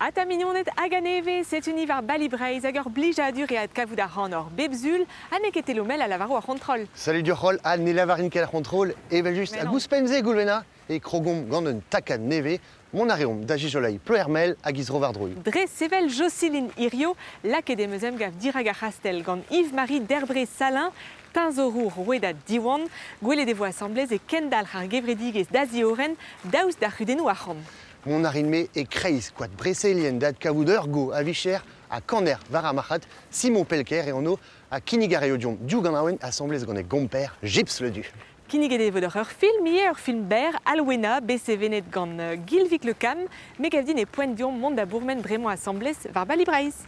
Ata mignoned hag a-nevez, setu ni war Bali Breizh hag ur blijadur eo adkavout ac'hanoc'h bep sul ha n'eo ket Telomel a lavaro ar c'hontrol. Salut dioc'h-holl, ha ne lavarin ket ar c'hontrol, evel-just, Mais hag non. ouzhpenn-se, Goulwena, e krogomp gant un takad nevez, mont a reomp da Jijoleiñ Ploermel hag he zro-war-droioù. Dre sevel Josilin hirio, lakaet em eus emgav dirak ar c'hastell gant Yves-Marie Derbré-Salin, teñzorour rouedad Diwan. Gwelet e vo asambles e kendalc'h ar gevredigezh da ziorren daoust d'ar c'hudennoù arc'hant. Mont a rin-me e-kreiz koad Breselien da adkavout ur go a vicher ha kaner war ar marc'had, Simon Pelker e anv, ha kinnig a raio deomp div ganaouenn asambles gant e gomper Gilles Le Du. Kinniget e vo deoc'h ur film ivez, ur film berr, Alwena, bet sevenet gant Guilvic Le Cam. Me gav din e poent deomp mont da bourmen bremañ asambles war Bali Breizh.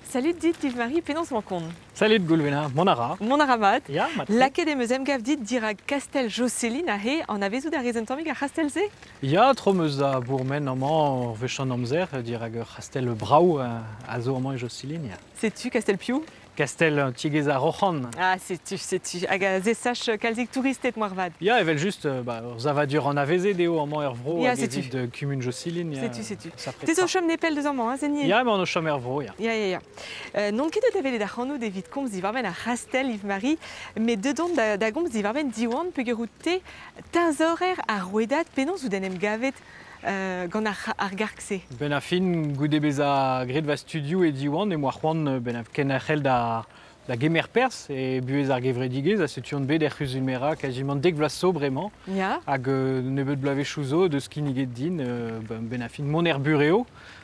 Salut dit, Yves-Marie, penaos emañ kont? Salut Goulwena, mont a ra. Mont a ra mat. Ya, mat. Lakaet em eus emgav dit dirak kastell Jocelyn aze, anavezout a rez un tammig ar c'hastell-se? Ya, tro 'm eus da bourmen amañ ur wech an amzer dirak ur c'hastell brav a zo amañ e Jocelyn, ya. Setu kastell piv? Kastell tiegezh ar Roc'han. Ah, setu, setu. Hag a zesach kalzik touristed moarvat. Ya, evel-just, ba, ur savadur anavezet eo amañ er vro Ya, hag setu. evit kumun Josilin. Ya, Setu, setu. sapre Te zo tra. chom nepell deus amañ, hein, Zenier? Ya, emaon o chom er vro, ya. Ya, ya, ya. N'on ket deut da welet ac'hanout evit komz diwar-benn ar c'hastell, Yves-Marie, met deut on da, da gomz diwar-benn Diwan peogwir out-te teñzorer ar rouedad. Penaos out en em gavet gant ar, ar garg-se? Ben ar fin, goude bezañ graet va studioù e Diwan, em boa c'hoant ben kenderc'hel da, da gemer perzh e buhez ar gevredigezh ha setu on bet er c'huzul-merañ kazimant dek vloaz zo bremañ. Ya. Hag nebeut bloavezhioù zo deus kinniget din ben ar fin mont er burev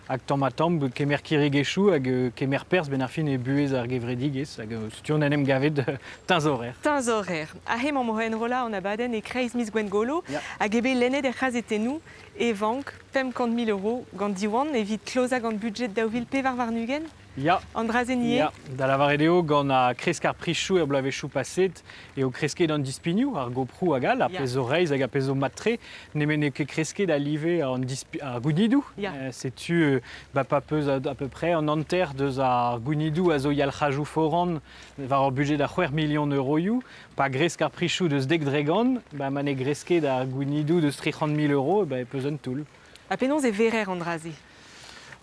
hag tamm-ha-tamm kemer kirrigezhioù hag kemer perzh ben ar fin e buhez ar gevredigezh hag setu on en em gavet teñzorer. Teñzorer. Aze emañ o enrollañ an abadenn e-kreiz miz Gwengolo Ya. hag eo bet lennet er c'hazetennoù e vank 500 000 euro gant Diwan evit klozañ gant budjed 2024. Ya. An dra-se nie? Ya, da lavaret eo gant ar kresk ar prizioù er bloavezhioù paset eo kresket an dispignoù, ar goproù hag all, ar Ya. pezh zo reizh hag ar pezh zo mat-tre, nemet n'eo ket kresket a live an dispi- ar gounidoù. Ya. Setu ba pa peus à, à peu près an hanter deus ar gounidoù a zo yalc'hajoù foran war ur budget a 6 million euroioù, pa gresk ar prizioù deus dek dregont, ba ma ne gresket ar gounidoù deus 300 000 euros, ba e peus un toull. Ha penaos e verer an dra-se?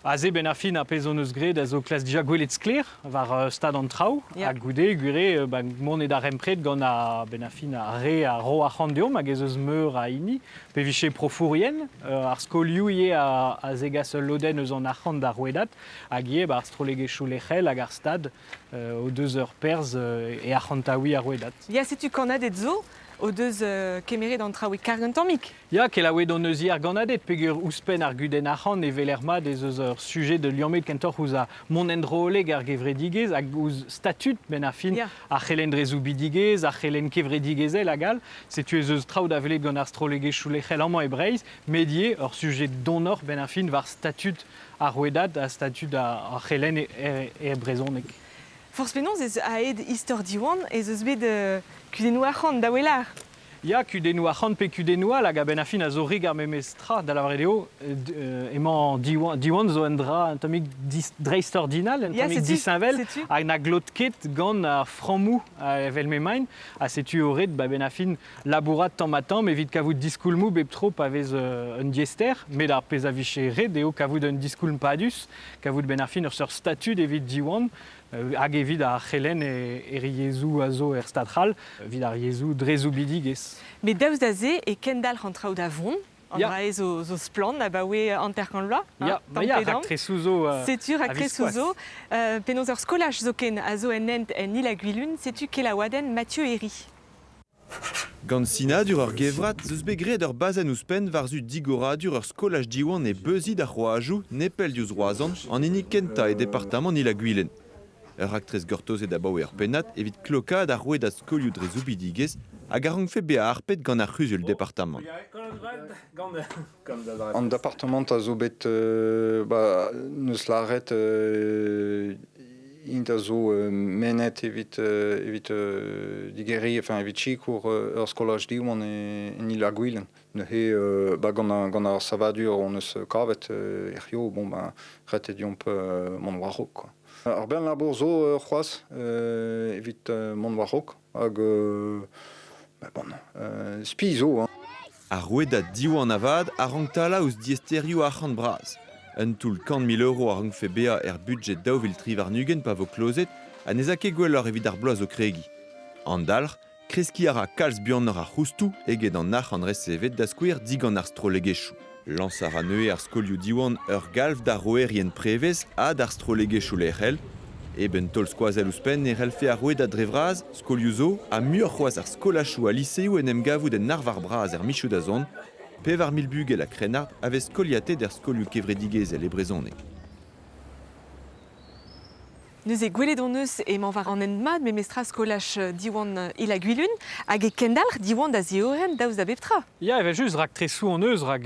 Aze ben ar fin ar pezh hon eus graet a zo klask dija gwelet sklaer war stad an traoù Ya. ha goude gwir eo ba, mont e darempred gant ar ben ar fin ar re a ro arc'hant deomp hag ez eus meur a hini pe vije profourien ar skolioù ivez a, a zegas ul lodenn eus an arc'hant d'ar rouedad hag ivez ba, ar strollegezhioù lec'hel hag ar stad o deus ur perzh e arc'hantaouiñ ar rouedad. Ya, setu kannaded zo o deus kemeret an traoù e karg un tammig. Ya, kelaouet hon eus ar gannaded peogwir ouzhpenn ar gudenn arc'hant e weler mat ez eus ur sujet de liammet kentoc'h ouzh ar mont en-dro-hollek ar gevredigezh hag ouzh statud benn ar fin Ya. ar c'helenn dre soubidigezh, ar c'helenn kevredigezhel hag all. Setu ez eus traoù da welet gant ar strollegezhioù lec'hel amañ e Breizh, met ivez ur sujet donoc'h benn ar fin war statud ar rouedad ha statud ar c'helenn e, e, e brezhoneg. Forzh penaos ez a-hed istor Diwan ez eus bet kudennoù arc'hant da weler. Ya, kudennoù arc'hant pe kudennoù all hag a-benn ar fin a zo rik ar memes tra, da lavaret eo, emañ Diwan, Diwan zo un dra un tammig dis, dreistordinal, un Ya, tammig setu, disheñvel, setu. hag na glot ket gant ar frammoù evel m'emaint, ha setu eo ret ba, benn ar fin labourat tamm-ha-tamm evit kavout diskoulmoù bep tro pa vez un diaester, met ar pezh a vije ret eo kavout un diskoulm padus, kavout benn ar fin ur seurt statud evit Diwan, hag evit ar c'helenn e, er yezhoù a zo er Stad c'hall, evit ar yezhoù dre soubidigezh. Met daoust da se e kendalc'h an traoù da vont, an Ya. dra zo, zo splann abaoe hanter-kant vloaz. hein, Ya, tamm ma ya, pe damm. raktresoù zo Setu raktresoù a-viskoazh. zo. Penaos ur skolaj zoken a zo en hent en Il-ha-Gwilun, setu kelaouadenn Mathieu Herry. Gant sinadur ur gevrat 'z eus bet graet ur bazenn ouzhpenn war-zu digoradur ur skolaj Diwan e Beuzid ar C'hoajoù, nepell diouzh Roazhon, an hini kentañ e departamant Il-ha-Gwilen. Ur raktres gortozet abaoe ur pennad evit klokaat ar rouedad skolioù dre soubidigezh hag a rankfe bezañ harpet gant ar c'huzul-departamant. An departamant a zo bet ba, neus lâret int a zo mennet evit evit digeriñ enfin evit sikour ur skolaj Diwan en Il-ha-Gwilen. Neuze ba, gant, gant ar savadur hon eus kavet hiziv, bon, ba, ret eo deomp mont war-raok. Quoi. Ar bern labour zo c'hoazh evit mont war-raok hag ba, bon, spi zo. Hein. Ar rouedad Diwan avat a rank talañ ouzh diaesterioù arc'hant bras. Un toull 100 000 euro a rankfe bezañ er budjed 2023 pa vo klozet ha ne'z a ket gwelloc'h evit ar bloaz o kregiñ. An dalc'h, kreskiñ a ra kalz buanoc'h ar c'houstoù eget an arc'hant resevet da skouer digant ar strollegezhioù. Lañs a ra neuze ar skolioù Diwan ur galv d'ar roerien prevez ha d'ar strollegezhioù lec'hel. Eben taol skoazell ouzhpenn e c'hellfe ar rouedad dre vras, skolioù zo, ha muioc'h c'hoazh ar skolajoù ha liseoù en em gavout en arvar bras er michoù da zont. 4000 bugel ha krennard a vez skoliatet er skolioù kevredigezhel e brezhoneg. Neuze gwelet hon eus emañ war an hent mat memestra skolaj Diwan Il-ha-Gwilun hag e kendalc'h Diwan da ziorren daoust da bep tra. Ya, evel-just, raktresoù hon eus rak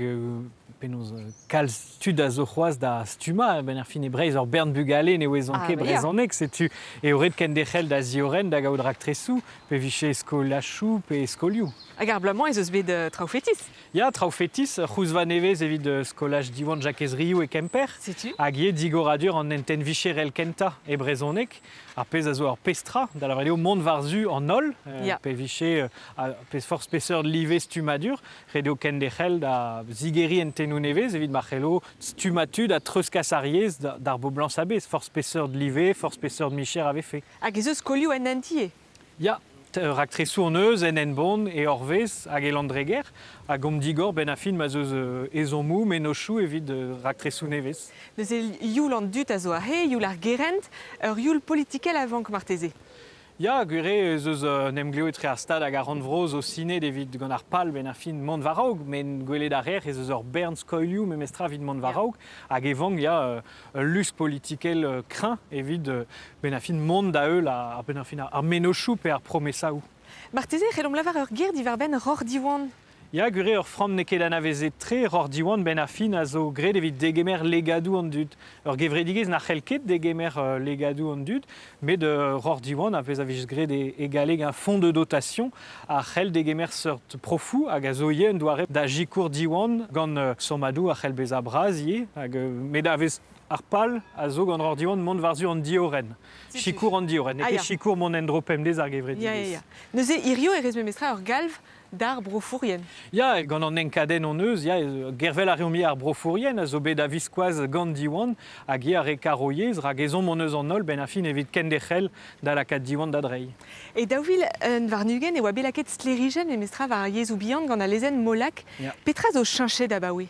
penaos kalz tud a zo c'hoazh da stummañ a-benn ar fin e Breizh ur bern bugale ne ouezont ket brezhoneg setu eo ret kenderc'hel da ziorren da gaout raktresoù pe vije skolajoù pe skolioù. Hag ar bloaz-mañ ez eus bet traoù fetis. Ya, traoù fetis, ur c'houzva nevez evit skolaj Diwan Jakez Riou e Kemper. Setu. Hag ivez digoradur an hentenn vicherel kentañ e brezhoneg, ar pezh a zo ur pezh tra, da lavaret eo mont war-zu an holl, pe vije pezh forzh peseurt live stummadur, ret eo kenderc'hel da zigeriñ hentennoù nevez evit ma c'hello stummañ tud ha treuzkas ar yezh d'ar boblañs a-bezh, forzh peseurt live, forzh peseurt micher a vefe. Hag ez eus skolioù en hent ivez. Ya, raktresoù hon eus en Henbont, e Orvez hag e Landreger, hag omp digor benn ar fin ma'z eus ezhommoù, mennozhioù evit raktresoù nevez. Neuze youl an dud a zo aze, youl ar gerent, ur youl politikel a vank marteze. Ya, gwir eo ez eus un emglev etre ar Stad hag ar rannvro zo sinet evit gant ar pal benn ar fin mont war-raok, met gwelet a reer ez eus ur bern skoilhoù memestra evit mont war-raok, hag e vank ya ul lusk politikel kreñv evit benn ar fin mont da heul ar benn ar fin ar mennozhioù pe ar promesaoù. Marteze e c'hellomp lavar ur ger diwar-benn Roc'h Diwan. Ya, gwir eo ur framm n'eo ket anavezet-tre, Roc'h Diwan benn ar fin a zo graet evit degemer legadoù an dud. Ur gevredigezh na c'hell ket degemer legadoù an dud, met Roc'h Diwan a vez a vez graet e galleg un fonds de dotation a c'hell degemer seurt profoù hag a zo ivez un doare da sikour Diwan gant sommadoù a c'hell bezañ bras ivez. Hag, met a vez ar pal a zo gant Roc'h Diwan mont war-zu an diorren. Sikour an diorren, n'eo ket sikour mont en-dro pemdez ar gevredigezh. Ya, ya, ya. Neuze hirio e rez memestra ur galv d'ar brofourien. Ya, gant an enkadenn hon eus, ya, gervel a reomp ar brofourien a zo bet a-viskoazh gant Diwan hag ivez ar re kar-o-yezh, rak ezhomm hon eus an holl benn ar fin evit kenderc'hel da lakaat Diwan da dreiñ. E 2021 e oa bet lakaet sklêrijenn memestra war ar yezhoù bihan gant al lezenn Molac. Petra zo cheñchet abaoe?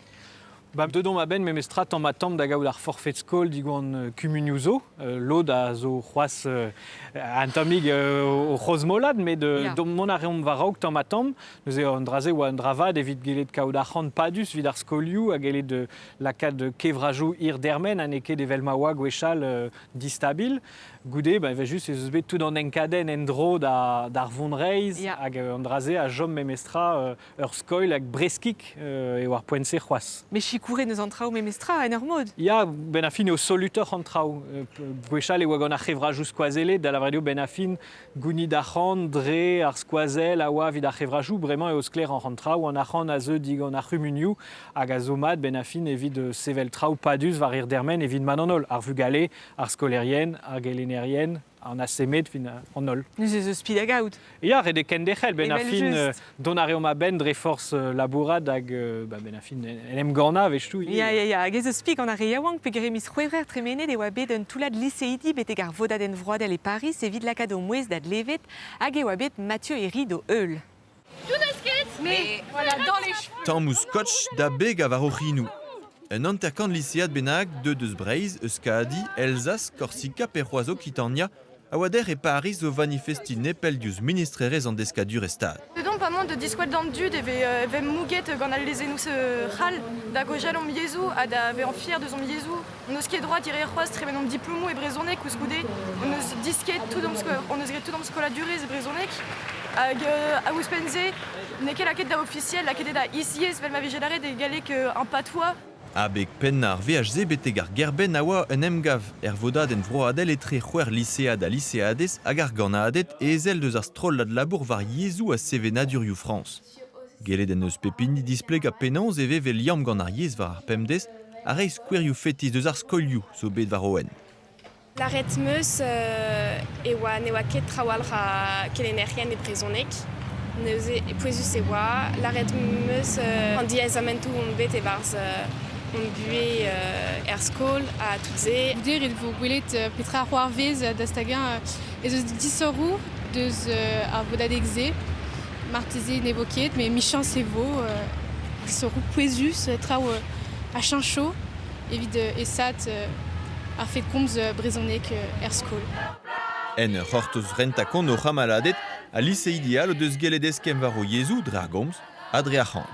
Ba, deut omp a-benn memestra tamm-ha-tamm da gaout ar forfed skol digant kumunioù zo. Lod a zo c'hoazh un tammig o c'hrozmolat, met mont a reomp war-raok tamm-ha-tamm. Neuze an dra-se oa un dra vat evit gellet kaout arc'hant padus evit ar skolioù ha gellet lakaat kevrajoù hir dermen ha n'eo ket evel ma oa gwechall distabil. Goude, ba, evel-just ez eus bet tout an enkadenn en-dro d'ar vonreizh hag an dra-se a chom memestra ur skoilh hag breskik eo ar poent-se c'hoazh. Met sikouret eus an traoù memestra en ur mod. Ya, benn ar fin eo solutoc'h an traoù. Gwechall e oa gant ar c'hevrajoù skoazellet, da lavaret eo benn ar fin gounit arc'hant dre ar skoazell a oa evit ar c'hevrajoù. Bremañ eo sklaer an traoù, an arc'hant a zeu digant ar c'humunioù hag a zo mat benn ar fin evit sevel traoù padus war hir dermen evit mat an holl, ar vugale, ar skolaerien, ar gelennerien, an ASEMED, fin an holl. Neuze ez eus spi da gaout. Ya, ret eo kenderc'hel, benn ar fin, dont a reomp a-benn dre forzh labourat hag ba, benn ar fin en em gannañ a-wechoù. Ya, ya, ya, hag ez eus spi gant ar re yaouank peogwir e miz C'hwevrer tremenet e oa bet un toullad liseidi betek ar vodadenn vroadel e Pariz evit lakaat o mouezh da glevet hag e oa bet Mathieu Herry d'o heul. Mais voilà, dans les cheveux. Tammoù scotch da begañ war o c'hinoù. Un hanter-kant lisead bennak deuet eus Breizh, Euskadi, Elzas, Korsika pe c'hoazh Okitania a oa dec'h e Pariz o vanifestiñ nepell diouzh ministrerezh an deskadurezh Stad. Klaskomp amañ da diskwel d'an dud e vez mouget gant al lezennoù c'hall da gaozeal omp yezhoù ha da vezañ fier deus hon yezhoù. Hon eus ket droad hiziv c'hoazh tremen hon diplomoù e brezhoneg koulskoude. Hon eus disket tout hon hon eus graet tout hon skoladurezh e brezhoneg. Hag ouzhpenn-se, n'eo ket lakaet da ofisiel, lakaet eo da is-yezh 'vel ma vije lâret e galleg un patois. Abeg pennañ ar veaj-se betek ar gêr-benn a oa un emgav er vodadenn vroadel etre c'hwec'h lisead ha liseadez hag ar gannaded ezel deus ar strollad labour war yezhoù ha sevenadurioù Frañs. Gellet en deus pep hini displegañ penaos e veve liamm gant ar yezh war ar pemdez ha reiñ skouerioù fetis deus ar skolioù zo bet war o hent. Lâret 'm eus e oa ne oa ket trawalc'h a kelennerien e brezhoneg. Neuze pouezus e oa. Lâret 'm eus an diaezamentoù on bet e-barzh hon buhez er skol ha tout se. Goude ret vo gwelet petra c'hoarvez da stagañ ez eus disorroù deus ar vodadeg-se. Marteze ne vo ket, met emichañs e vo disorroù pouezus, traoù a cheñcho. Evit esaat ar fed komz brezhoneg er skol. En ur c'hortoz rentañ-kont o c'hamaladed, al liseidi all o deus gellet eskemm war o yezhoù dre ar gomz ha dre ar c'han.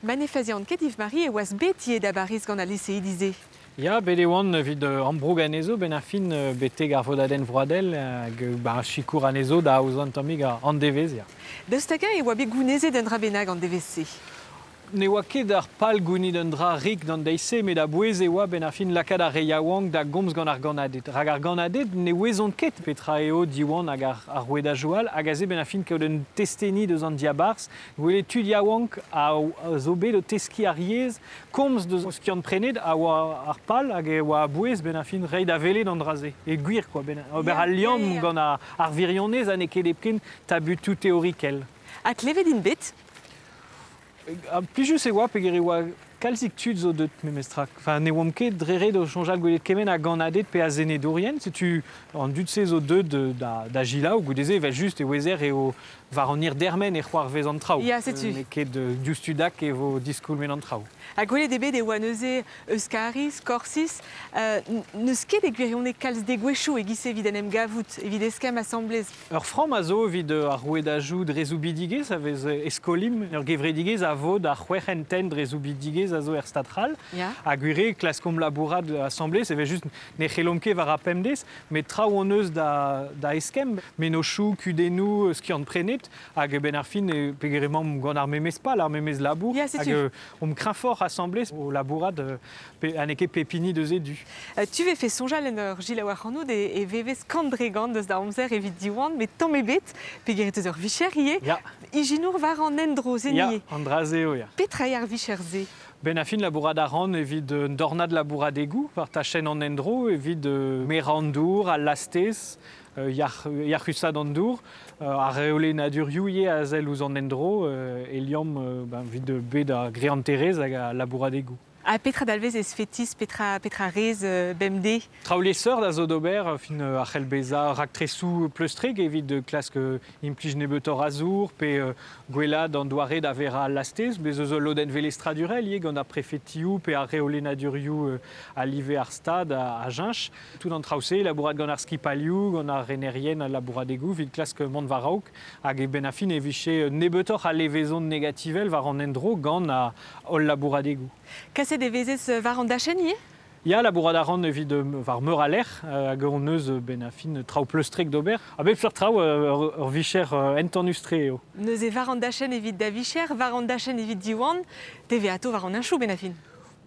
Ma ne fazian ket Yves-Marie e oas bet ivez da Bariz gant al liseidi-se. Ya, bet e oan evit ambroug anezho benn ar fin betek ar vodadenn vroadel hag ba, sikour anezho da aozañ un tammig an devezh. Ya. Daoust hag-eñ e oa bet gounezet un dra bennak an devezh-se? Ne oa ket ar pal gounit un dra rik d'an deiz-se met a-bouez e oa benn ar fin lakaat ar re yaouank da gomz gant ar gannaded. Rak ar gannaded ne ouezont ket petra eo Diwan hag ar, ar rouedajoù all hag aze benn ar fin kaout un testeni deus an diabarzh, gwelet tud yaouank a, a zo bet o teskiñ ar yezh, komz deus o skiant-prenet a oa ar pal hag e oa a-bouez benn ar fin reiñ da welet an dra-se. E gwir quoi, benn ober al liamm gant ar, ar wirionez ha n'eo ket hepken tabutoù teorikel. Ha klevet int bet? Plijus e oa peogwir e oa kalzik tud zo deut memestra. Enfin, ne oamp ket dre ret o soñjal gwelet kement a gannaded pe a senedourien. Setu an dud-se zo deuet da, da gilaou. Goude-se, evel-just, e ouezer eo war an hirdermen e c'hoarvez an traoù. Ya, setu. N'eo ket diouzhtu-dak e vo diskoulmet an traoù. Ha gwelet eo bet e oa neuze Euskariz, Korsiz. N'eus ket e gwirionez kalz degouezhioù e-giz-se evit en em gavout, evit eskemm asambles. Ur framm a zo evit ar rouedajoù dre soubidigezh a vez e Skolim, ur gevredigezh a vod ar c'hwec'h hentenn dre soubidigezh a zo er Stad c'hall. Ha gwir eo klaskomp labourat asambles, evel-just ne c'hellomp ket war ar pemdez, met traoù hon eus da, da eskemm, mennozhioù, kudennoù, skiant-prenet, hag a-benn ar fin, peogwir emaomp gant ar memes pal, ar memes labour, hag omp kreñfoc'h asambles o labourat ha n'eo ket pep hini deus e du. Tu vefe soñjal en ur gilaou ac'hanout e, e vevez kant dre gant deus da amzer evit Diwan, met tamm ebet, peogwir ez eus ur vicher ivez. Ya. Ijinour war an endro-se Ya, an dra-se eo, ya. Petra eo ar vicher-se? Ben a fin labourat a ran evit un dornad labouradegoù war tachenn an endro, evit merañ an dour, al lastez, yac'husat an dour, ar reolennadurioù ivez a sell ouzh an endro, e liamm ben, evit bed ar greanterezh hag al labouradegoù. Ha petra dalvez ez fetis, petra, petra rez bemdez? Traoù liesseurt a zo d'ober, fin a c'hell bezañ raktresoù pleustrek evit klask implij nebeutoc'h a zour pe gwellaat an doare da verañ al lastez. Bez eus ul lodenn velestradurel ivez gant ar prefetioù pe ar reolennadurioù a live ar Stad a cheñch. Tout an traoù-se, labourat gant ar skipailhoù, gant ar renerien al labouradegoù evit klask mont war-raok. Hag e-benn ar fin e vije nebeutoc'h a levezon negativel war an endro gant hol labouradegoù. Kaset e vezez war an dachenn ivez? Ya, labourat a ran evit war meur a lec'h hag hon eus benn ar fin traoù pleustrek d'ober. A bep seurt traoù, ur vicher entanus-tre eo. Neuze war an dachenn evit da vicher, war an dachenn evit Diwan, te vez atao war an heñchoù benn ar fin.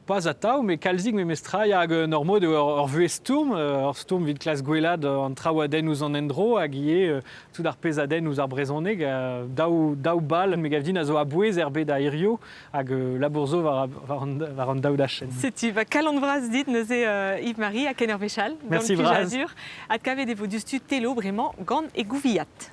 Pas atav, met kalzik memestra ya, hag en ur mod eo ur vuhez stourm, ur stourm evit klask gwellaat an traoù a denn ouzh an endro hag ivez tout ar pezh a denn ouzh ar brezhoneg. Daou, daou bal, me gav din, a zo a-bouez er bed a hirio hag labour zo war, war, an, war an daou dachenn. Setu, va kalon vras dit neuze Yves-Marie ha ken ur wech all. Merci gant plijadur. Adkavet e vo diouzhtu Telo bremañ gant e gouviad.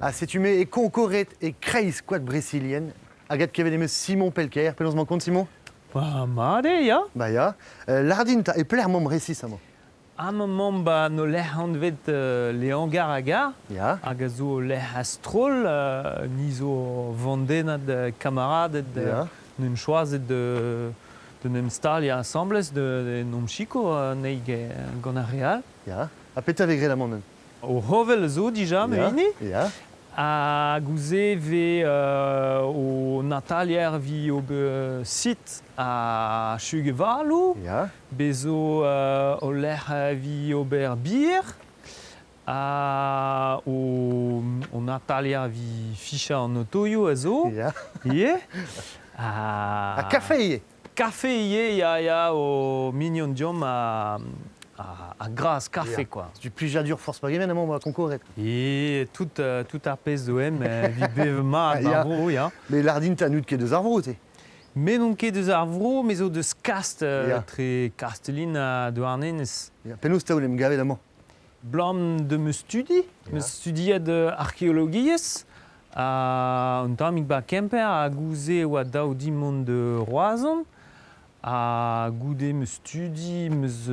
Ha setu me e konkoret e kreiz koad Bresilien. Hag adkevet em eus Simon Pelker. Penaos 'mañ kont, Simon? Ba, mat eo, ya. Ba ya. Lardin 'ta, e pelec'h 'maomp resis amañ? Amañ 'maomp ba 'n o lec'h anvet Leangar a gar, Ya. hag a zo lec'h a-stroll. Ni zo ur vandennad kamaraded Ya. n'un choazet d'en em staliañ asambles d'en om sikour anezhi gant ar re all. Ya. Ha petra vez graet amañ neuze? O c'hovel zo dija, ma hini. Ya. Hag ouzh vez o Natalier vi ober sit ha chugevaloù. Ya. Bez zo o lec'h vi ober bier. Ha o, o Natalia vi fichañ an otoioù a zo. Ya. Ivez. Ha kafe ivez. Kafe ivez, ya, ya, o mignon deomp a, a, a gras kafe, Ya. quoi. Du plijadur forzh pegement amañ ba konkoret. Et tout, tout ar pezh zo em evit bev mat Ya. ar vro, ya. Mais lardin ta n'out ket deus ar vro, te. Me n'on ket deus ar vro, me zo deus Kast, Ya. tre Kastelin ha Douarnenez. Ya. Penaos taol em gavet amañ? Blam de me studi, me studiet arkeologiezh, ha un tammig ba Kemper ha gouze oa daou di mont de Roazhon, ha goude me studi meus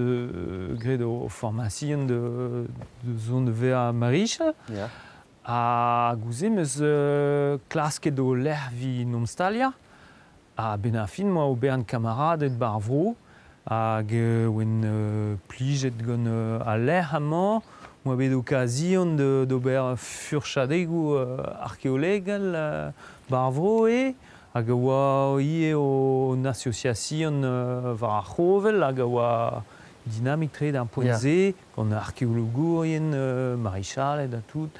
graet o formasion de, de zont de vezañ marichal, Ya. ha gouze meus klasket o lec'h vi n'om staliañ, ha ben ar fin moa ober an kamaraded bar vro, hag oen plijet gant al lec'h amañ, moa bet okazion d'ober furchadegoù arkeolegel bar vro eo, hag a oa ivez o un association war ar c'hovel hag a oa dinamik-tre d'ar poent-se, gant arkeologourien, marichaled ha tout,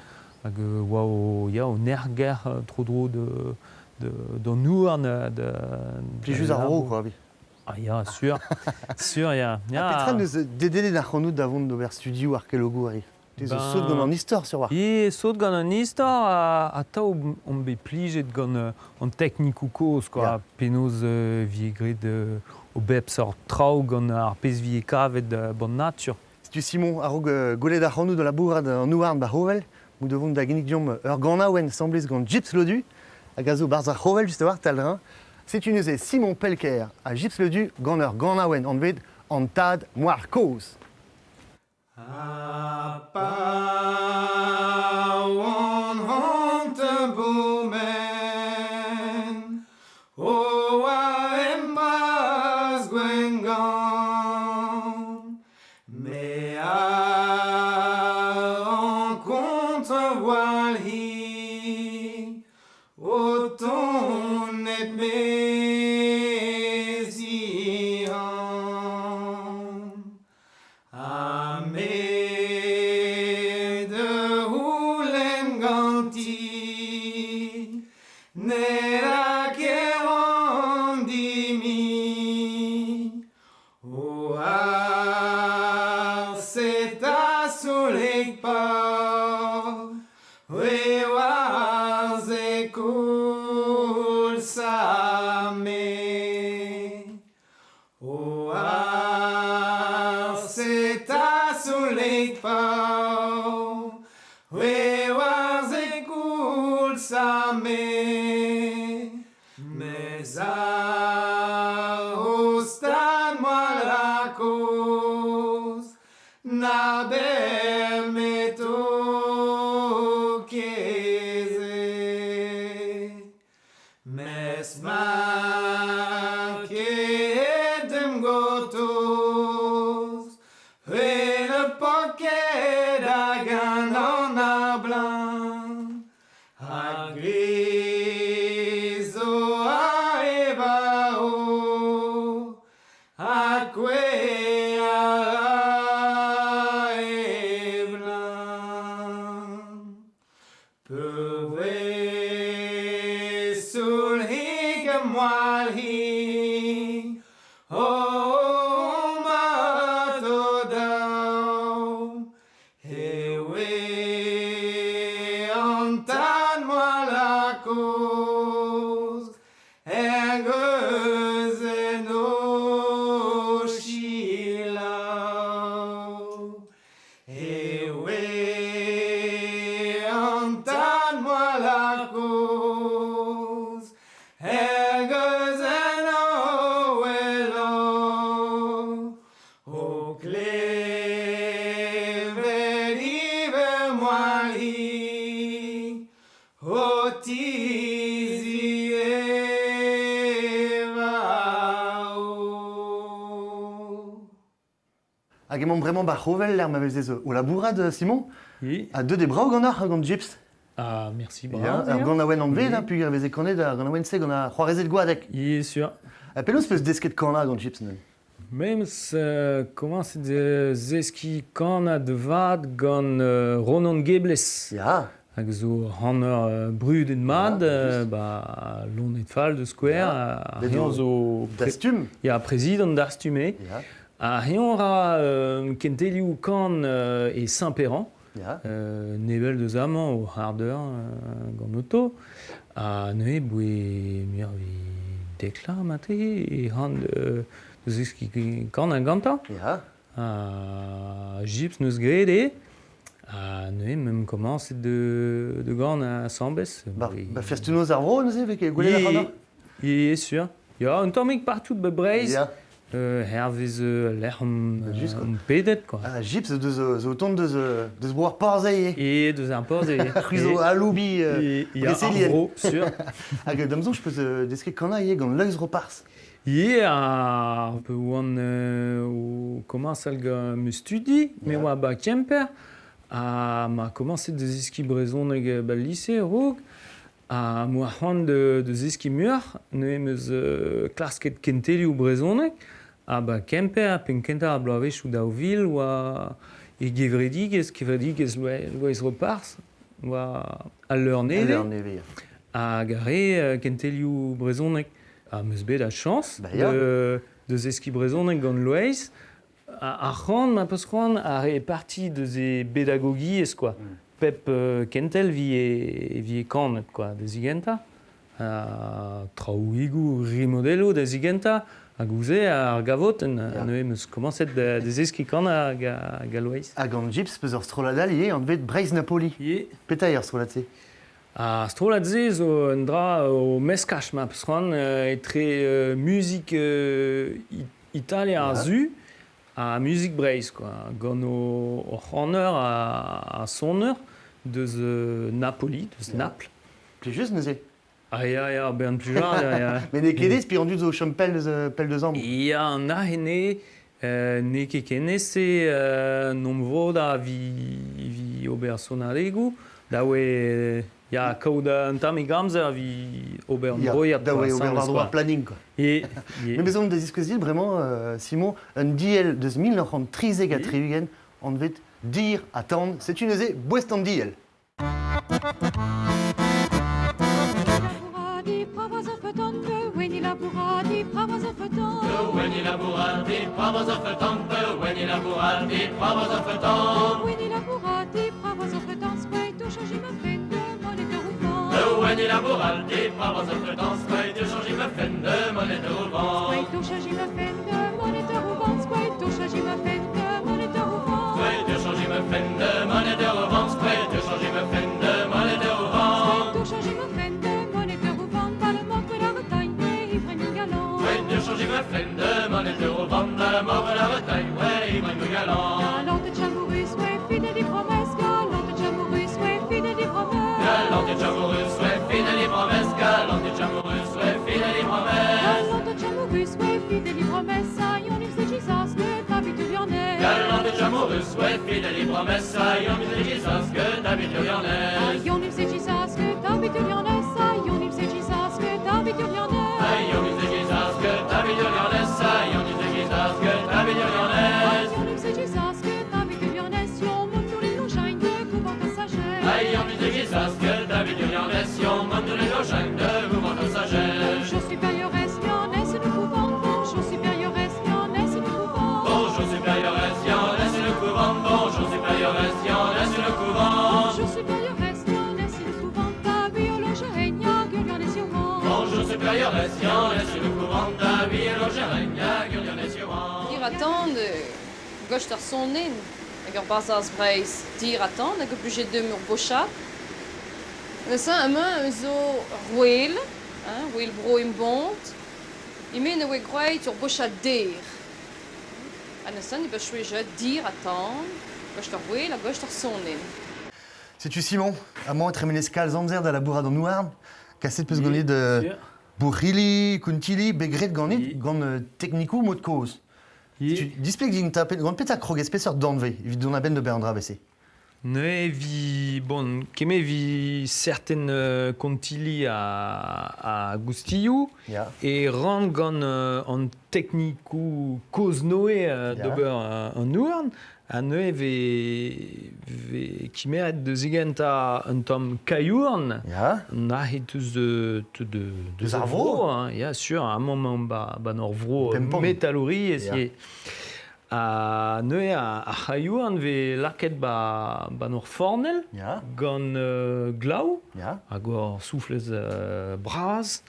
hag oa o, ya, o nerger tro-dro de, de, d'an houarn de, Plijus ar vro, quoi, vi. Ah ya, sûr, sûr, ya. Ya. Ha petra neus dedennet ar c'hanout da vont d'ober studioù arkeologour ari? Te zo Ben- sot gant an istor, sur war. E sot gant an istor, a, a tav on bet plijet gant an teknikoù kozh, quoi. Ya. Penaos vie graet o bep sort traoù gant ar pezh vie kavet ban natur. Setu Simon, a-raok gwelet ar c'hanout da labourat an houarn ba c'hovel, mou devont da ginnig deomp ur ganaouenn semblez gant Gips Lodu, hag a zo barzh ar c'hovel just war taldrin. Setu neuze Simon Pelker ha Gips Lodu gant ur ganaouenn anvet an tad moar kozh. A pa oan hanter bomen, o a emmas Gwengamp, me a rencontre Walhi, o tonet mezihan. Ha me de houlen ganti, ne la keran dimi. O ar set a soleil pa, we war ze koul sa me. O ar set a soleil pa, we war ze koul sa me. Mes a ostan moa la koz, na bermeto keze. Mes ma ket em gotoz, Hwe le poket hag an an ar blan, Ha grizo a eva o, Ha kwe a e blan. Pewe sul hig a moal hi, o ma to daou, Ewe an tan moa la koz, er geus en o chilaou. Ewe an tan moa la koz, er geus en o welo. O klevet ive moal hi, o tizi eva. Hag emañ bremañ ba c'hovel lec'h ma vezez o labourat, Simon. Ha deuet eo brav ganeoc'h gant Jips. Ah, merci Ya, bras. ur ganaouenn anvet, hein, peogwir e veze kanet ar ganaouenn-se gant ar c'hoarezed Goadeg. Yeah, sûr. Ha penaos 'peus desket kanañ gant Jips neuze? Memes komañset da zeskiñ kanañ da vat gant Ronan Guéblez. Ya. Hag zo c'haner brudet mat, Ya, ba Loened Fall da skouer. Ya. Ha eñ zo Dastum. Ya, prezidant Dastum eo. Ya. Ha eñ ra kentelioù kan e Saint-Péran. Ya. Nebel deus amañ o c'hard-eur gant oto. Ha neuze boe muioc'h evit dek vloaz mate e ran da zeskiñ kanañ gantañ. Ya. Ha Jips 'neus graet eo. Ha neuze 'meump komañset de ganañ asambles. Ba, ba festoù-noz ar vro neuze, vez ket gwelet ac'hanoc'h? Yeah, sûr. Ya, un tammig partout ba Breizh. Ya. Hervez lec'h omp Just, quoi. omp pedet, quoi. Ah, Jips deus zo o tont deus bro ar Porzh E deus ar Porzh C'hwi zo aloubi Ya, ar Breselien. vro, sûr. Hag da'm soñj peus desket kanañ ivez gant Loeiz Roparz. Ya, pe oan o komañsal gant ma studi, me oa ba Kemper, ha 'ma komañset da zeskiñ brezhoneg ba'l lise a-raok, Ha 'moa c'hoant da zeskiñ muioc'h, neuze 'm eus klasket kentelioù brezhoneg ha 'ba Kemper penn-kentañ ar bloavezhioù 2000 oa e gevredigezh, kevredigezh Loeiz Roparz, oa al leur nevez. Al leur nevez. Hag a re kentelioù brezhoneg. Ha 'm eus bet ar chañs Bah ya. da zeskiñ brezhoneg gant Loeiz. Ar c'hoant, ma peus c'hoant, a re parti deus e bedagogiezh, quoi. Pep kentel vie kanet, quoi, da zigentañ. Ha traoùigoù rimodelloù da zigentañ. Hag ouzh ar gavotenn, neuze 'm eus komañset da zeskiñ kanañ hag a Loeiz. Hag an Jips peus ur strollad all ivez anvet Breizh Napoli. Yeah. Petra eo ar strollad-se? Ar strollad-se zo un dra o meskaj ma peus c'hoant etre muzik Italia ar Su ha muzik Breizh quoi, gant o c'haner ha soner deus Napoli, deus Naples. Plijus neuze? Ah ya, ya, bern plijadur, ya. Met n'eo ket aes, an dud zo o chom pell deus amañ. Ya, an aze n'eo ket ken aes-se n'omp vodañ evit ober sonadegoù. Da oe ya, kaout un tammig amzer evit ober un droiad. Da oe ober war-dro ar planning, quoi. E, Mais bezañ da ziskouez bremañ, Simon, un diell deus 1973 anvet Dir ha Tan. Setu neuze boest an diell. Dir ha tan gost ar sonnen hag ur barzhaz Breizh dir ha tan hag oblijet deomp ur bochad. Neuze amañ zo ur ouel, hein, ouel bro embont. E-men e oa gwraet ur bochad der. Ha neuze ne beus choejet dir ha tan, gost ar ouel ha gost ar sonnen. Setu Simon, amañ e tremenez kalz amzer da labourat an houarn. Kaset peus ganit bouc'hili, kountilli, bet graet ganit gant teknikoù mod kozh. Tu displeg din 'ta gant petra krogez peseurt danvez evit dont a-benn d'ober an dra-se? Neuze vi bon keme vi certain kontilli a goustilhoù e ran gant an teknikoù kozh-Noe d'ober an houarn ha neuze vez kemeret da zigentañ un tamm kailhouarn nac'het deus deus ar vro hein, ya sur amañ emaomp 'ba 'n ur vro metalouriezh ivez. Ha neuze ar c'hailhouarn vez lakaet 'ba 'n ur fornell gant glav hag ur souflez bras.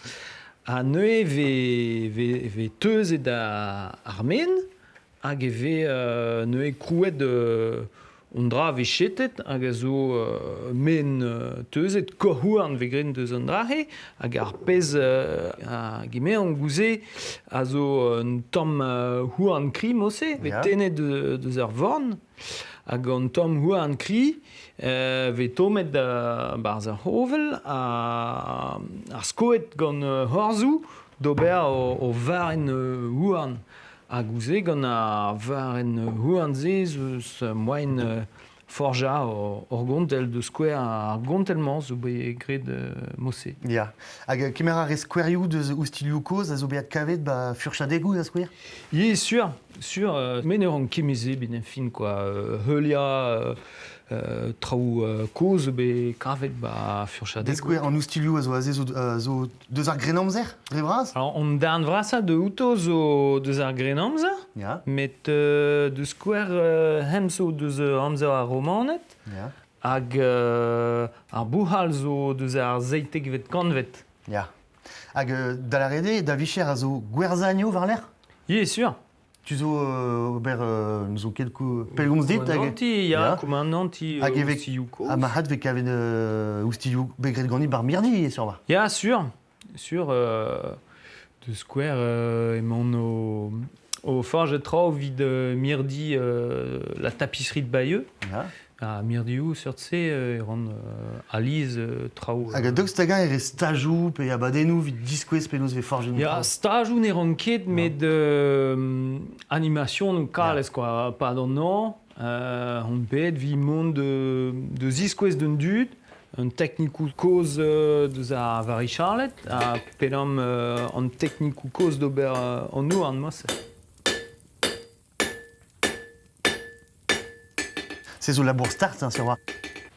Ha neuze vez teuzet ar men hag e vez neuze krouet un dra vez chetet hag a zo men teuzet, korr-houarn vez graet deus an dra-se hag ar pezh a gemeront gouze a zo un tamm houarn kri mod-se, vez tennet deus ar vorn hag an tamm houarn kri vez tommet 'barzh ar c'hovel ha ar skoed gant horzhoù d'ober o varrenn houarn. Hag ouzh gant ar varrenn houarn-se ez eus moaien forjañ hor gontell da skouer ar gontell-mañ zo bet graet mod-se. Ya. Hag kemer a rez skouerioù deus oustilhoù kozh a zo bet adkavet 'ba furchadegoù da skouer? Oui, sur, sur. Me ne ran ket me-se 'benn ar fin quoi. Heuliañ traoù kozh zo bet kavet 'ba furchadegoù. Da skouer an oustilhoù a zo aze zo Deus ar Grennamzer, dre vras? Alors, an darn vrasañ de outo zo deus ar Grennamzer, met deus skouer hemp zo deus amzer ar Romaned, hag ar bouc'hal zo deus ar seitekvet kantved. Ya. Hag da lâret eo, da vicher a zo gwerzhañ war-lerc'h? Oui, sûr. Tu zo ober n'zo ket pellgomz dit hag Koumananti, ya, koumananti hag e vez oustilhoù kozh. Ha marc'had vez kavet oustilhoù bet graet ganit bar mirdi sur va. Ya, sur, sur. De skouer emaon o forjet traoù evit mirdi la tapisserie de Bayeux. Ya. Ha mirdioù seurt-se e ran alies traoù. Hag daoust hag-eñ e rez stajoù pe abadennoù evit diskouez penaos e vez forjet Ya, stajoù ne ran ket, met animasionoù kalez quoi. Pad an hañv, on bet evit mont de ziskouez d'an dud un teknikoù kozh deus ar varichaled ha penaos an teknikoù kozh d'ober an houarn mosse. Se zo labour start, hein, sur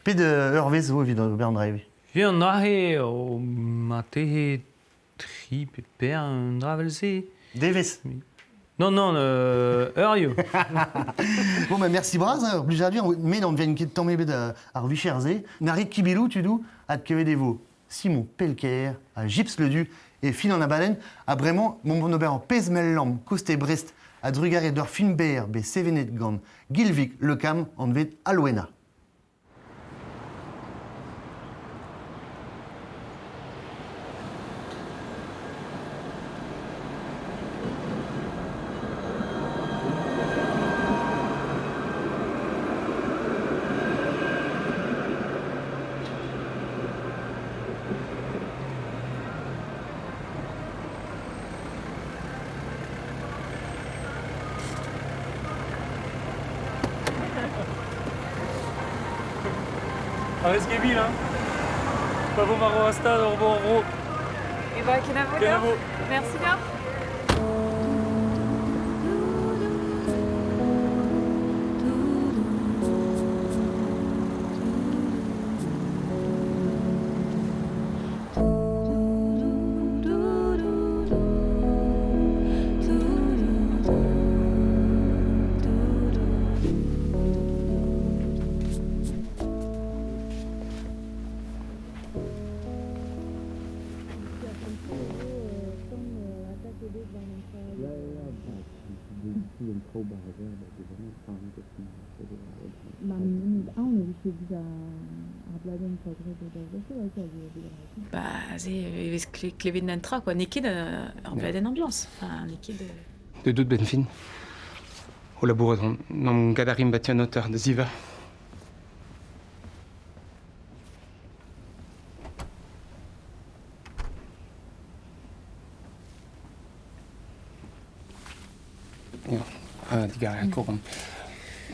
Pet eurvezh zo evit ober an dra-se? Vi an dra-se o marteze tri pe per un dra evel-se. Devezh? Non, non, eurioù. Bon, ben merci bras, hein, ur blijadur. Me n'en vien ket tamm ebet ar vicher-se. Na rit kibilou, tudou, adkevet e vo Simon Pelker ha Gips Le Du e fin an abadenn ha bremañ mont vont ober ur pezh mell-lamm koste Brest a-drugarez d'ur film berr bet sevenet gant Gilvig Le Cam anvet Alwena. Ar rez ket vil, hein Pa vo marv ar stad hor bo ro. E ba, kenavo. Kenavo. Merci bien. Ba aze e vez klevet un tra quoi. N'eo ket ur bladenn ambiance. Enfin, n'eo ket De dout benn fin. O labourat on. N'am gad a rin bati an auteur da ziva. Ya. Ah, digarez, koron.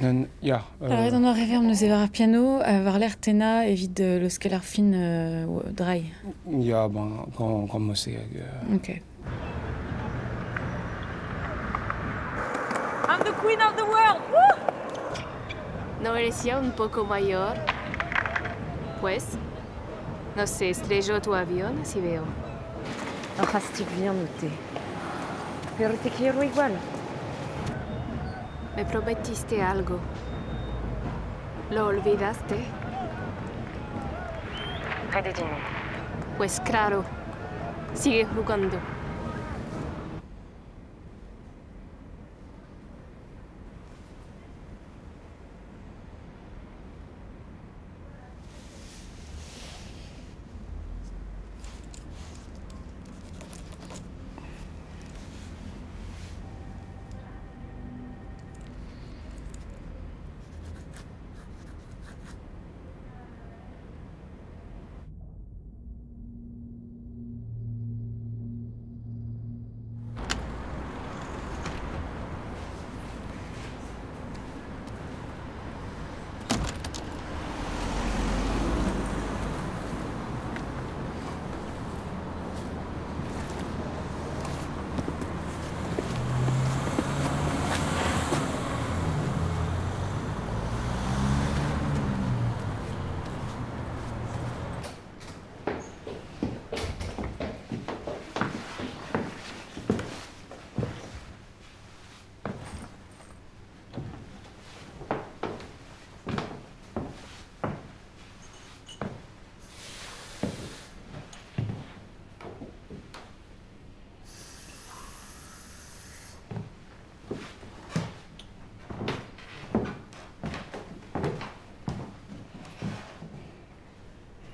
Neun, ya. Lavaret an ur reverb neuze war ar piano, war-lerc'h tennañ evit leuskel ar fin dry. Ya, ben, gant, gant mod-se hag... Ok. I'm the queen of the world! Woo! ¿No eres ya un poco mayor? Pues, no se estrelló tu avión, así veo. Ur c'hastig vihan out-te. Pero te quiero igual. Me prometiste algo. Lo olvidaste? Ret eo din. Pues claro. Sigue jugando.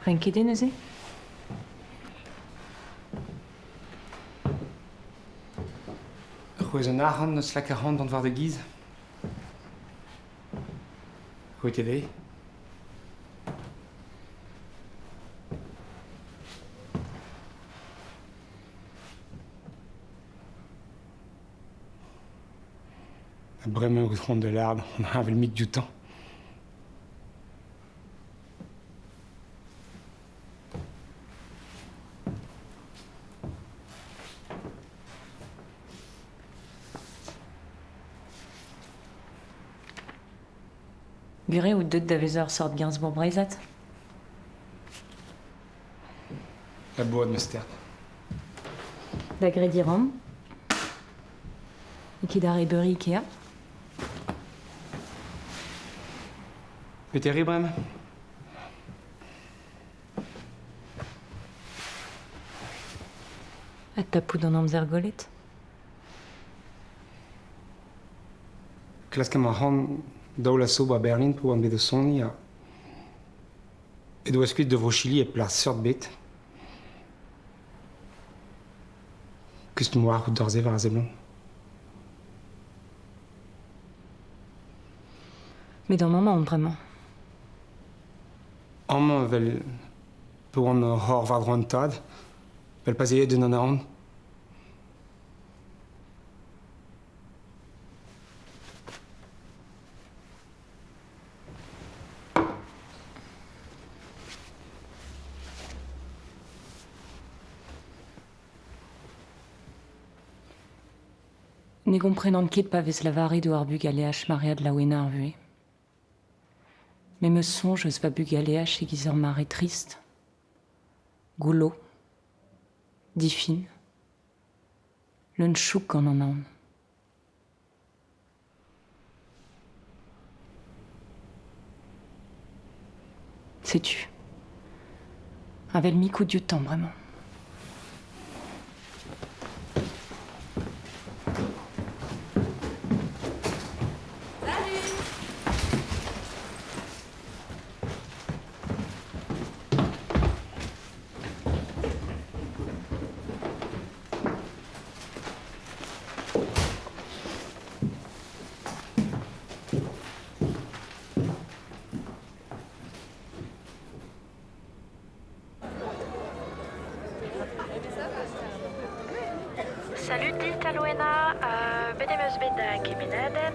Renket eo neuze ? C'hwezh an arc'hant eus lak arc'hant dont war da giz. Roit eo dezhi. Ha bremañ out c'hoant da lâret on heñvel-mik dioutañ. Gwir eo out deuet da vezañ ur seurt Gainsbourg breizhat ? Labourat ma stern. Da grediñ 'ran. N'eo ket ar re-beuriñ Ikea. Peter eo bremañ ? Adtapout an amzer gollet. Klask emañ c'hoant daou laso 'ba Berlin pa oan bet o soniñ ha aet oa kuit da Vro-Chili hep lâr seurt ebet. Kustum 'oa out d'ar se war a seblant. Met amañ emaon bremañ. Amañ evel pa oan oc'h war-dro an tad, 'vel pa'z eo aet d'un anaon. Ne gomprenan ket pa vez lavaret eo ar bugaleaj maread laouenañ ar vuhez. Me 'm eus soñj eus va bugaleaj e-giz ur mare trist, goullo, difin, leun-chouk gant an aon. Setu. Avel-mik out dioutañ bremañ. Laouena, bet em eus bet da gemennadenn,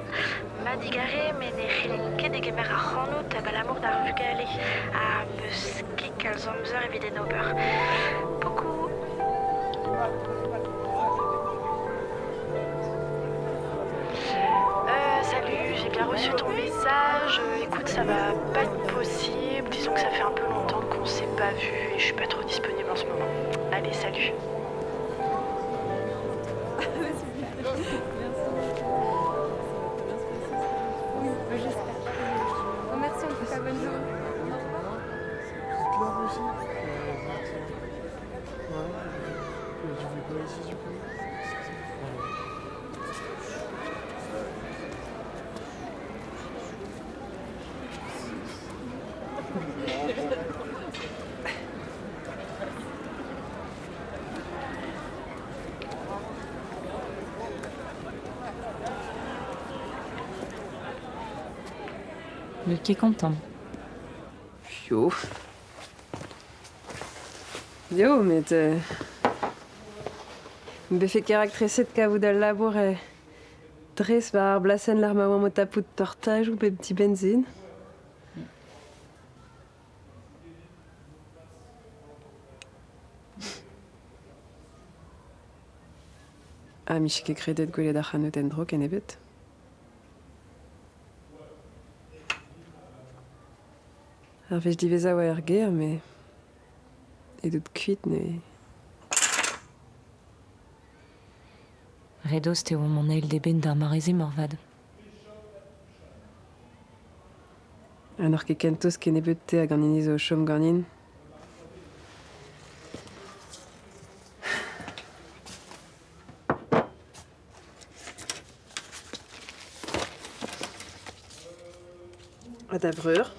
ma digare met ne c'hellin ket degemer ac'hanout abalamour d'ar vugale ha 'm eus ket kalz amzer evit en ober. Pokoù! Euh, salut, j'ai bien reçu ton message. Écoute, ça va pas être possible. Disons que ça fait un peu longtemps qu'on s'est pas vu et je suis pas trop disponible en ce moment. Allez, salut. Merci en tout cas, bonne journée. Le ket kontant. Yo. Yo, met euh, befe ket raktreset kavout al labour e dres war ar blasenn lec'h ma oamp o tapout tortajoù bep dibenn-sizhun. Ha 'mije ket kredet gwelet ac'hanout en-dro kennebeut. Ar wech diwezhañ oa er gêr met edod kuit neuze. Re dost e oamp an eil d'eben d'ar mare-se moarvat. Ha n'oc'h ket ken tost kennebeut te hag an hini zo o chom ganin? Ha da vreur?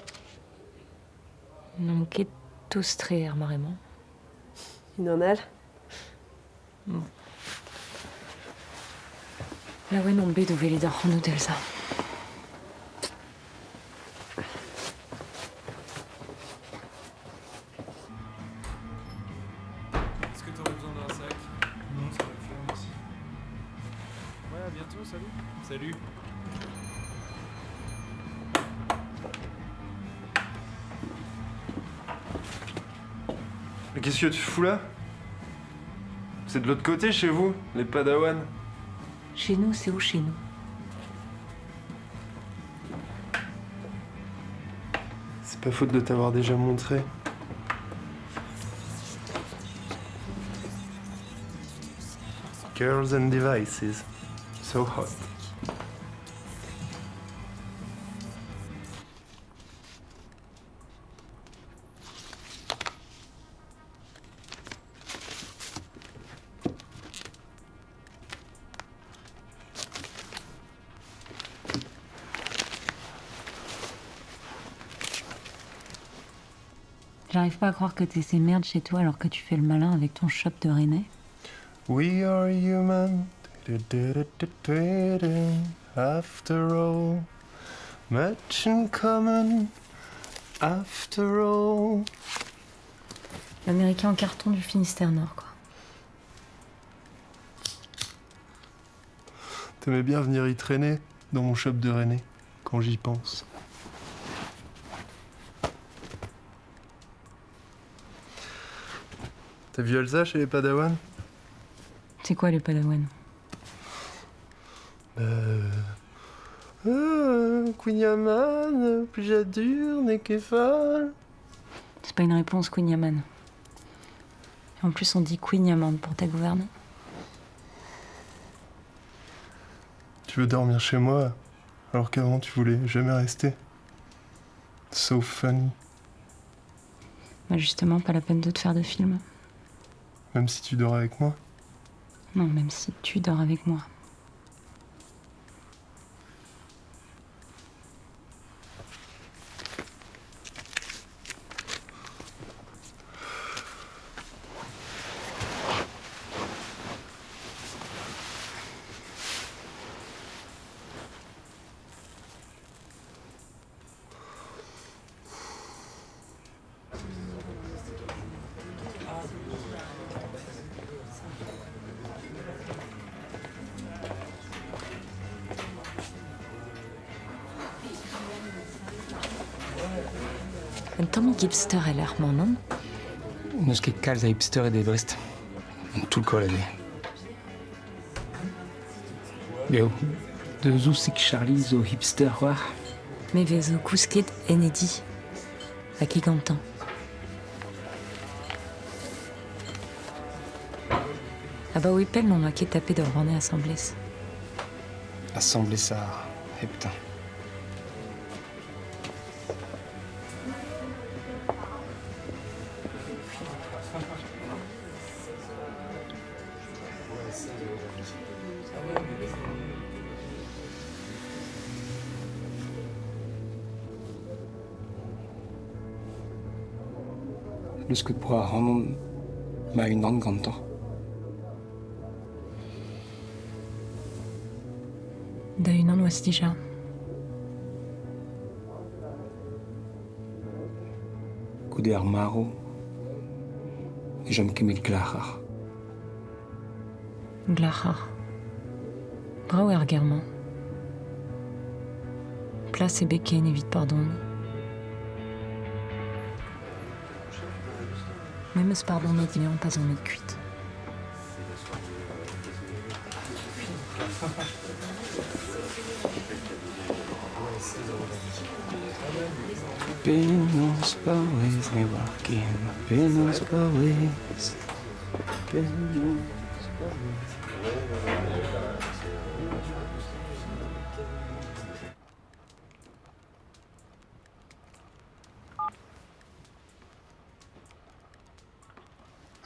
N'omp ket tost-tre er mare-mañ. Unan all? Bon. Laouen on bet o welet ac'hanout, Elsa. Est-ce que t'aurais besoin d'un sac Non, ça va le faire, merci. Ouais, à bientôt, salut. Salut. Mais qu'est-ce que tu fous là C'est de l'autre côté chez vous, les Padawan. Chez nous, c'est où chez nous C'est pas faute de t'avoir déjà montré. Girls and devices. So hot. J'arrive pas à croire que t'aies ces merdes chez toi alors que tu fais le malin avec ton shop de Rennais. We are human. After all, much in common. After all. L'américain en carton du Finistère Nord, quoi. T'aimais bien venir y traîner dans mon shop de Rennais, quand j'y pense. T'as vu Elsa chez les Padawan C'est quoi les Padawan Euh. Euh, Queen Yaman, Plijadur, Nekefal. C'est pas une réponse, Queen Yaman. Et en plus, on dit Queen Yaman pour ta gouverne. Tu veux dormir chez moi, alors qu'avant tu voulais jamais rester. So funny. Bah justement, pas la peine de te faire de film. Même si tu dors avec moi Non, même si tu dors avec moi. Un tammig hipster el lec'h mañ, nann? N'eus ket kalz a hipstered e Brest. An toull-koll aze. Geo, Deus ouzhik Charlie zo hipster c'hoar. Me 'vezo kousket en e di. Ha ket gantañ. Abaoe pell n'on oa ket tapet ur banne asambles. Asambles ha heptañ. Leusket 'poa ac'hanon ma-unan gantañ. Da-unan 'oas dija. Goude ar marv ne chom ket met glac'har. Glac'har. Brav eo ar ger-mañ. Plas ebet ken evit pardoniñ. Me 'm eus pardonet dezhañ pa'z on aet kuit. Penaos paouez ne oar ken Penaos paouez Penaos paouez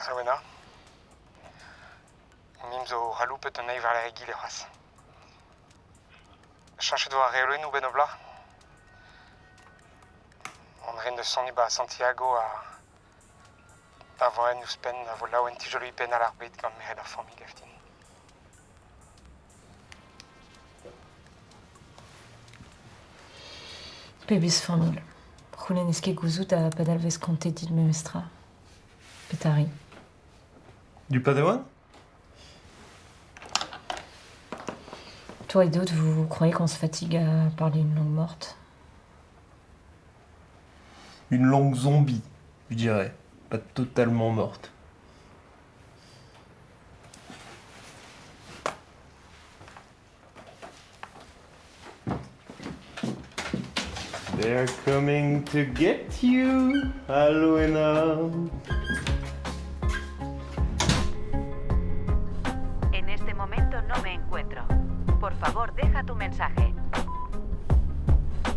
Alwena, Mimp zo c'haloupet an eil war-lerc'h egile c'hoazh. Cheñchet 'vo ar reolennoù 'benn o bloaz. Mont 'rin da soniñ 'ba Santiago ha da voen ouzhpenn a vo laouen tijoloiñ penn all ar bed gant merc'hed ar familh 'gav din. Pebezh familh. C'houlennez ket gouzout ha padal 'vez kontet dit memestra. Petra 'ri? Du padawan? Toi et d'autres, vous croyez qu'on se fatigue à parler une langue morte? Une langue zombie, je dirais. Pas totalement morte. They're coming to get you, Alwena. En este momento no me encuentro. Por favor, deja tu mensaje.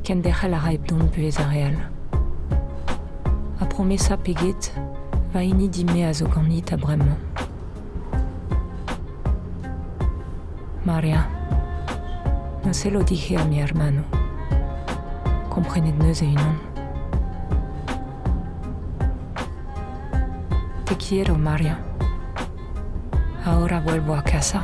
Kenderc'hel a ra hep dont buhez ar re all. Ha promesa pe get, va hini din-me a zo ganit ha bremañ. Maria, no se lo dije a mi hermano. Komprenet 'neus e-unan. Te quiero, Maria. Ahora vuelvo a casa.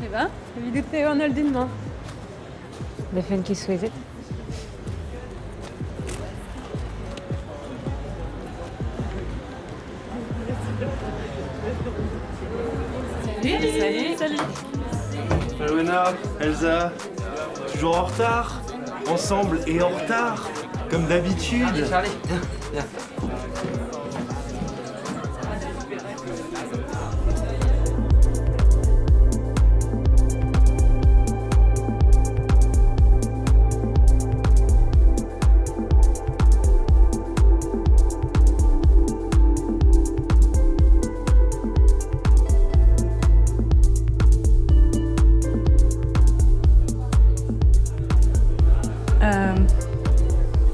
Eh ben, evidout eo an holl din-mañ. Vefen ket souezhet. Salut, salut. Alwena, Elsa, toujours en retard, ensemble et en retard, comme d'habitude. Charlie, viens, viens.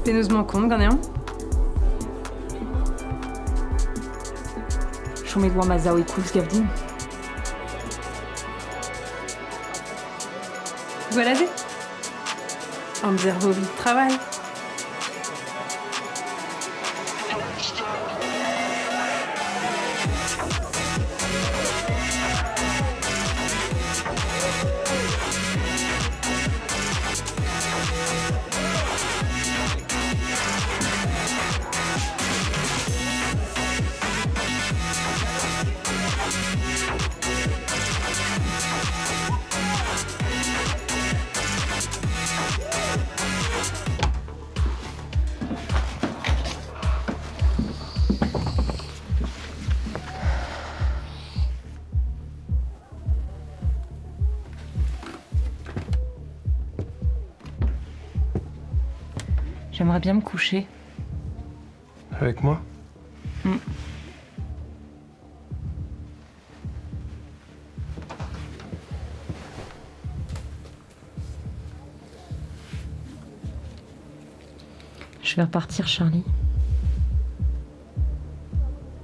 Penaos 'mañ kont ganeomp? Chomet 'oa ma sav e koulz gav din. Gwell aze. Amzer 'vo evit travail. J'aimerais bien me coucher. Avec moi Mm. Je vais repartir, Charlie.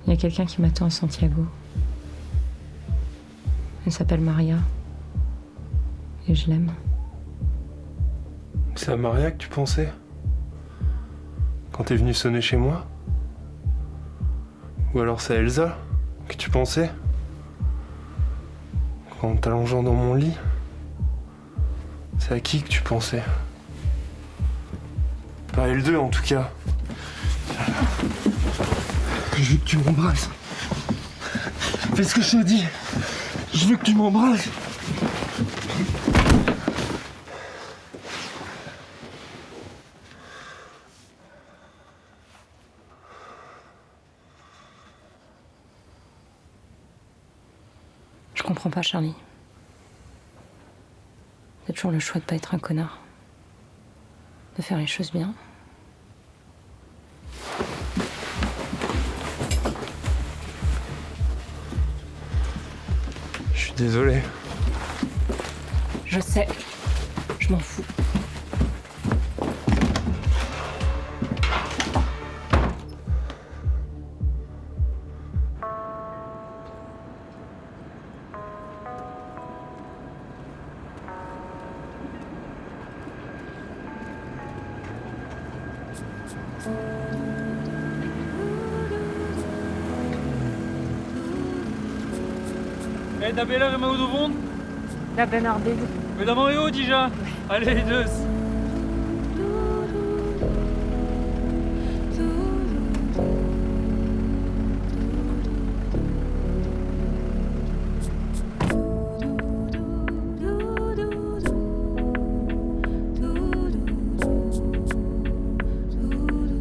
Il y a quelqu'un qui m'attend à Santiago. Elle s'appelle Maria. Et je l'aime. C'est à Maria que tu pensais Quand t'es venu sonner chez moi Ou alors c'est à Elsa que tu pensais Quand t'allongeant dans mon lit C'est à qui que tu pensais Pas à L2 en tout cas. Je veux que tu m'embrasses. Fais ce que je te dis. Je veux que tu m'embrasses. Je comprends pas, Charlie. T'as toujours le choix de pas être un connard. De faire les choses bien. Je suis désolé. Je sais. Je m'en fous. Eh, da beler emaout o vont Da ben ar bed. Met amañ eo dija Allez, deus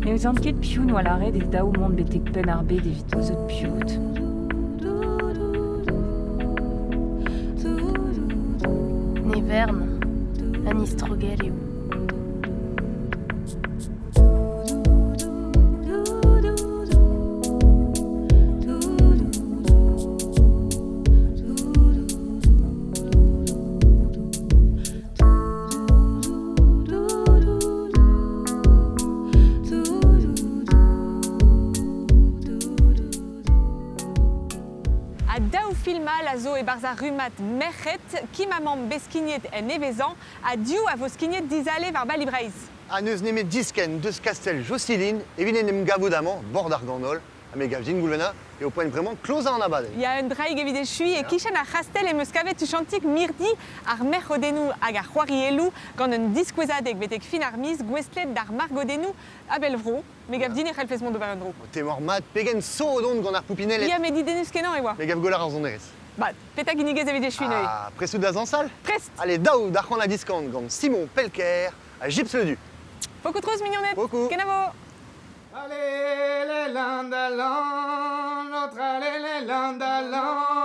Ne ouzan ket piv n'oa lâret eo dav mont betek penn ar bed evit gouzout piv out. Ne vern, an istrogell eo. Ha daou film all a zo e-barzh ar rummad merc'hed, Kim ha mamm bet skignet en nevezañ ha div a vo skignet dizale war Bali Breizh. Ha n'eus nemet diskenn deus kastell Josilin evit en em gavout amañ, bord ar ganol, ha me gav din Goulwena eo poent bremañ klozañ an abadenn. Ya, un draig evit echuiñ, e-kichen ar c'hastell em eus kavet tuchantik mirdi ar merc'hodennoù hag ar c'hoarielloù gant un diskouezadeg betek fin ar miz gouestlet d'ar margodennoù a bell vro. Me gav din e c'hallfes mont d'ober un dro. Te mat pegen sot on gant ar poupinelled. Ya, met didennus-kenañ e oa. Me gav gwelloc'h ar sonerezh. Ba, petra ginnigez evit echuiñ neuze? Ah, prest out da zañsal? Prest! Allez, daou d'ar c'han ha diskan gant Simon Pelker ha Gilles Ledu. Pokoù trouz, mignoned! Pokoù! Kenavo! Allez, les landalan, l'autre allez, les landalan.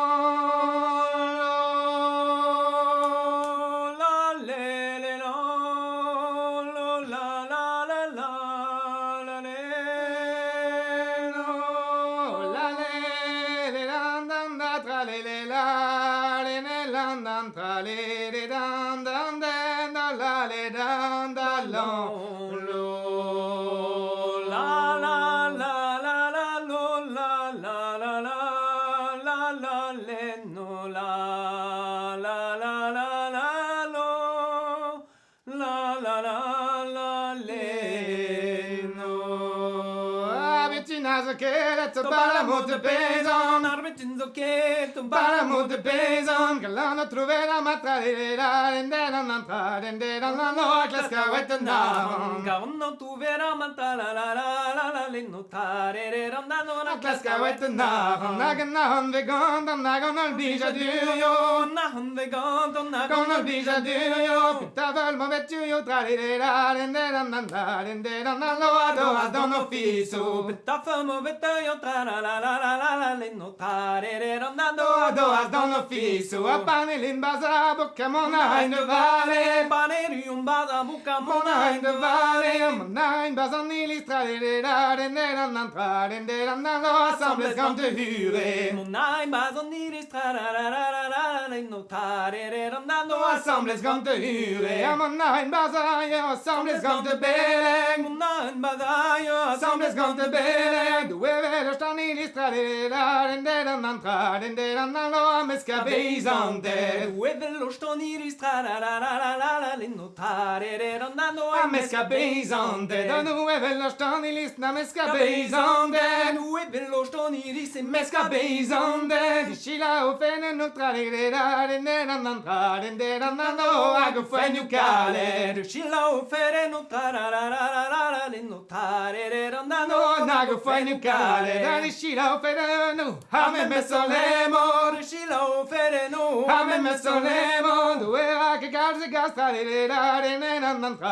a zo ket, balamour de paysan. Ar vetin zo ket, Balamour de paysan, galan o trouver la matra, la la la la la la la la klask a wet an aran. Gaon an trouver ar matra, la la la la la le no tarere ran da no la klask a wet an aran. Hag an aran vegant, an hag an al bijadurio. An aran vegant, an hag an al bijadurio. Petavel ma veturio, tra le la la la la la la la la la do a dan ofiso. Petavel ma veturio, tra la la la la la la le no tarere ran da do a do a dan ofiso. A panelin baza boka mon a ein de vale. Panerium baza boka mon a ein de vale. Mon a ein baza ni tra le la la la la la la la la la assemblez gant de hure. Mon a ein baza ni tra la la la la la la no tarere ran da do assemblez gant de hure. A mon a ein baza assemblez gant de beleng. Mon a ein baza assemblez gant de beleng. Do evel ur stan iliz tra le la la la la la la la la la meska beizante. Do evel ur stan iliz tra la la la la la la le no tarere ran da do meska beizante. Do evel ur stan iliz na meska beizante. Do evel ur stan iliz meska beizante. Dishila o fenen no tra le la la la la la la la la la hag o fenioù kalet. Dishila o fenen no tra la la la la la la le no tarere ran da do nag o fenioù kalet. Dishila o fenen no ha me mesolemo. Dishila o fenen no ha me mesolemo. Do e hag galz gas tra le la la la la la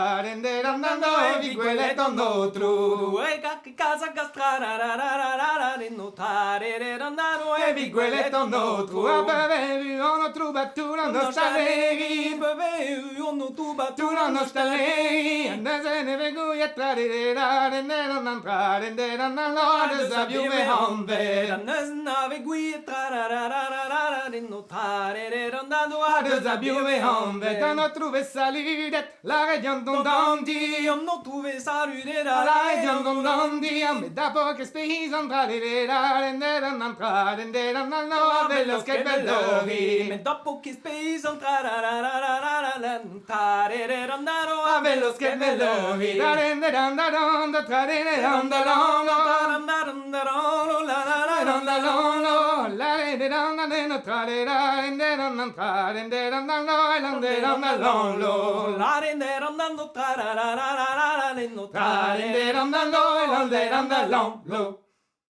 la la la la evi gwelet an otro. Do e hag kalz gas tra la la la la la la le no tarere ran da do evi gwelet an otro. A beveru an otro batou an ostaleri. Beveru an otro batou an ostaleri. An ezen eve gouiet tra le la la la la la la la la la deus a biou me hanvet. An ezen ave gouiet tra la la la la la la le no tarere ran da do deus a biou me hanvet. An otro ve saludet la redian don dandi. An otro ve saludet la redian don dandi. An met da pok es paysan tra le la la la la la la la la la velos ket belori. Met da pok es paysan tra la la la la la la la tarere ran da do velos ket belori. Da da da da da tra le la la la la la la la la la la la la la la la la la tra le la la la la tra la la la la la la la la la la la la la tra la la la la la la no tra la la la la la la la la.